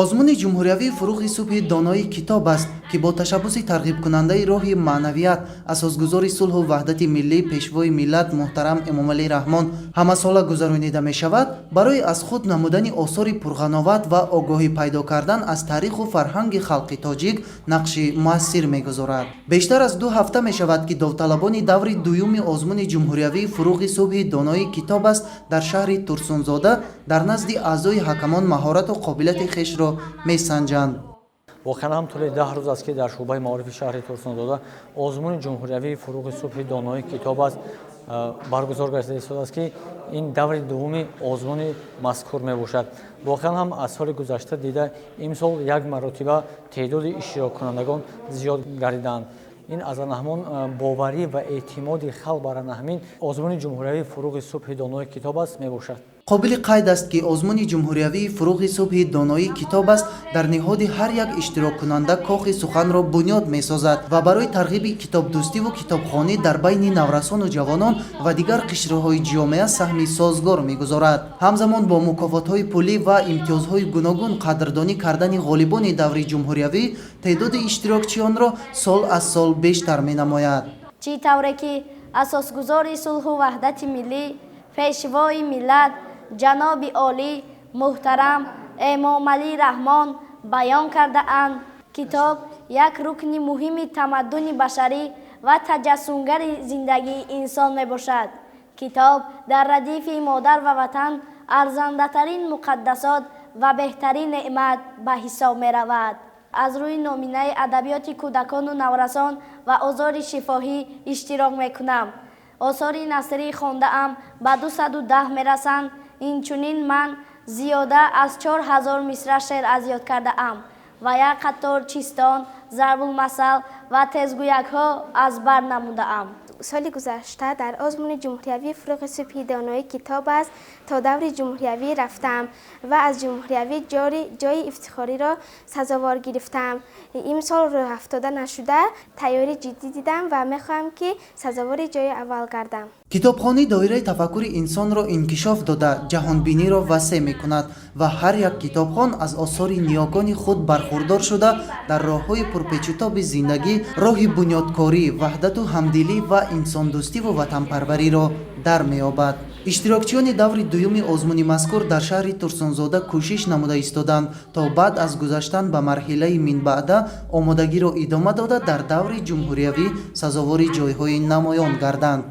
Озмуни ҷумҳуриявии «Фурӯғи субҳи доноӣ китоб аст», ки бо ташаббуси тарғибкунандаи роҳи маънавият, асосгузори сулҳу ваҳдати миллӣ, Пешвои миллат муҳтарам Эмомалӣ Раҳмон ҳамасола гузаронида мешавад, барои аз худ намудани осори пурғановат ва огоҳӣ пайдо кардан аз таъриху фарҳанги халқи тоҷик нақши муассир мегузорад. Бештар аз 2 ҳафта мешавад, ки довталабони даври дуюми озмуни ҷумҳуриявии «Фурӯғи субҳи доноӣ китоб аст» дар шаҳри Турсунзода дар назди аъзои ҳакамон маҳорату қобилияти хешро месанҷанд. Воқеан ҳам, тӯли 10 рӯз аст, ки дар шӯъбаи маорифи шаҳри Турсунзода озмуни ҷумҳуриявии «Фурӯғи субҳи донои китоб аст» баргузор гардида истодааст, ки ин даври дуввуми озмуни мазкур мебошад. Воқеан ҳам, аз соли гузашта дида имсол як маротиба теъдоди иштироккунандагон зиёд гардидаанд. Ин аз ана ҳамон боварӣ ва эътимоди халқ бар ана ҳамин озмуни ҷумҳуриявии «Фурӯғи субҳи донои китоб аст» мебошад. Қобили қайд аст, ки озмуни ҷумҳуриявии «Фурӯғи субҳи доноӣ китоб аст» дар ниҳоди ҳар як иштироккунанда кохи суханро бунёд месозад ва барои тарғиби китобдӯстиву китобхонӣ дар байни наврасону ҷавонон ва дигар қишрҳои ҷомеа саҳми созгор мегузорад. Ҳамзамон, бо мукофотҳои пулӣ ва имтиёзҳои гуногун қадрдонӣ кардани ғолибони даври ҷумҳуриявӣ теъдоди иштирокчиёнро сол аз сол бештар менамояд. Чӣ тавре ки асосгузори сулҳу ваҳдати миллӣ, Пешвои миллат, ҷаноби олӣ муҳтарам Эмомалӣ Раҳмон баён кардаанд, китоб як рукни муҳими тамаддуни башарӣ ва таҷассумгари зиндагии инсон мебошад. Китоб дар радифи модар ва ватан арзандатарин муқаддасот ва беҳтарин неъмат ба ҳисоб меравад. Аз рӯи номинаи адабиёти кӯдакону наврасон ва осори шифоҳӣ иштирок мекунам. Осори насрӣ хондаам ба 210 мерасанд. Инчунин ман зиёда аз 4000 мисра шеър аз ёд кардаам ва як қатор чистон, зарбулмасал ва тезгӯякҳо аз бар намудаам. Соли гузашта дар озмуни ҷумҳуриявии «Фурӯғи субҳи доноӣ китоб аст» то даври ҷумҳуриявӣ рафтам ва аз ҷумҳуриявӣ ҷойи ифтихориро сазовор гирифтам. Имсол рӯҳафтода нашуда, тайёрӣ ҷиддӣ дидам ва мехоҳам, ки сазовори ҷойи аввал гардам. Китобхонӣ доираи тафаккури инсонро инкишоф дода, ҷаҳонбиниро васеъ мекунад ва ҳар як китобхон аз осори ниёгони худ бархурдор шуда, дар роҳҳои пурпечутоби зиндагӣ роҳи бунёдкорӣ, ваҳдату ҳамдилӣ ва инсондӯстиву ватанпарвариро дар меёбад. Иштирокчиёни даври дуюми озмуни мазкур дар шаҳри Турсунзода кӯшиш намуда истоданд, то баъд аз гузаштан ба марҳилаи минбаъда омодагиро идома дода, дар даври ҷумҳуриявӣ сазовори ҷойҳои намоён гарданд.